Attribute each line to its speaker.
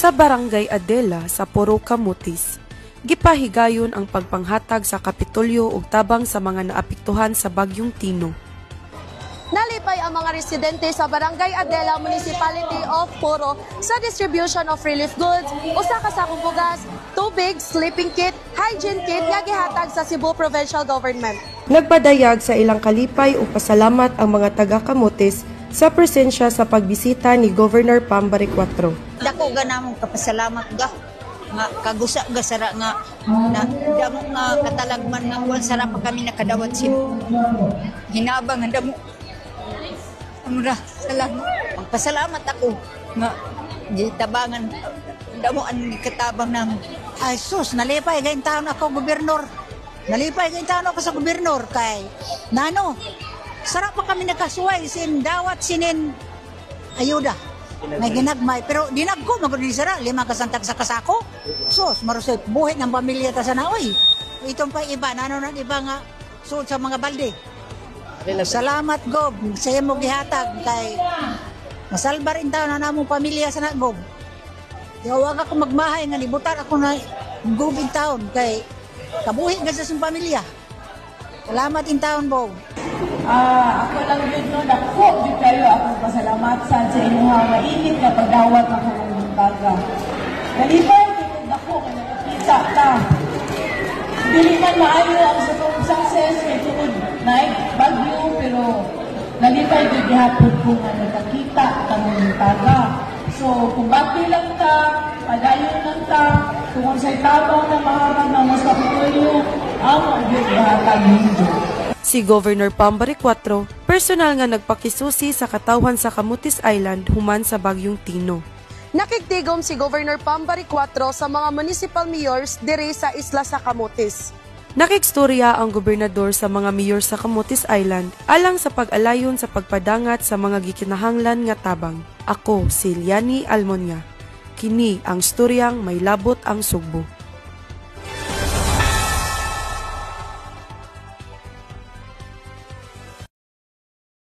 Speaker 1: Sa Barangay Adela sa Poro, Camotes, gipahigayon ang pagpanghatag sa Kapitolyo ug tabang sa mga naapektuhan sa Bagyong Tino.
Speaker 2: Nalipay ang mga residente sa Barangay Adela, Municipality of Poro, sa distribution of relief goods, usa ka sakong bugas, tubig, sleeping kit, hygiene kit nga gihatag sa Cebu Provincial Government.
Speaker 1: Nagpadayag sa ilang kalipay ug pasalamat ang mga taga Camotes sa presensya sa pagbisita ni Governor Pam Baricuatro.
Speaker 3: Dako ga namong kapasalamat ga nga kagusa ga sara nga na damo nga katalagman nga kuan sara pa kami nakadawat si hinabang ang damo. Amra, salamat. Magpasalamat ako nga gitabangan damo ang gikatabang namo.
Speaker 4: Ay sus, nalipay kay taon ako gobernador. Nalipay kay taon ako sa gobernador kay nano. Sarap pa kami nakasuway sin dawat sinin ayuda. May ginagmay pero dinagko magud ni sara lima ka santag sa kasako. Sus, marusay buhi ng pamilya ta sa naoy. Itong pa iba nano na iba nga suod sa mga balde. Salamat, Gob, sa imo gihatag kay masalba rin taon na namong pamilya sa na, Gob. Huwag ako magmahay nga nibutar ako na Gob in town kay kabuhi ka sa siyang pamilya. Salamat in town, Bob.
Speaker 5: Ah, ako lang yun, no, dako gyud kayo akong pasalamat sa inyong mainit nga pagdawat ako ng buntaga. Nalipay kay kog dako kay nakakita ta. Dili man maayo ang sa tong success kay tungod naay bagyo, pero nalipay gyud gihapon ko nga nagkakita ta ng buntaga. So, kumbati lang ta, padayon lang ta, kung unsay tabang na mahatag ng mas Kapitolyo, amo gyud mahatag ninyo.
Speaker 1: Si Governor Pam Baricuatro, personal nga nagpakisusi sa katawhan sa Camotes Island human sa Bagyong Tino.
Speaker 2: Nakigtigom si Governor Pam Baricuatro sa mga municipal mayors diri sa isla sa Camotes.
Speaker 1: Nakigstorya ang gobernador sa mga mayor sa Camotes Island alang sa pag-alayon sa pagpadangat sa mga gikinahanglan nga tabang. Ako si Liani Almonia. Kini ang storyang may labot ang Sugbo.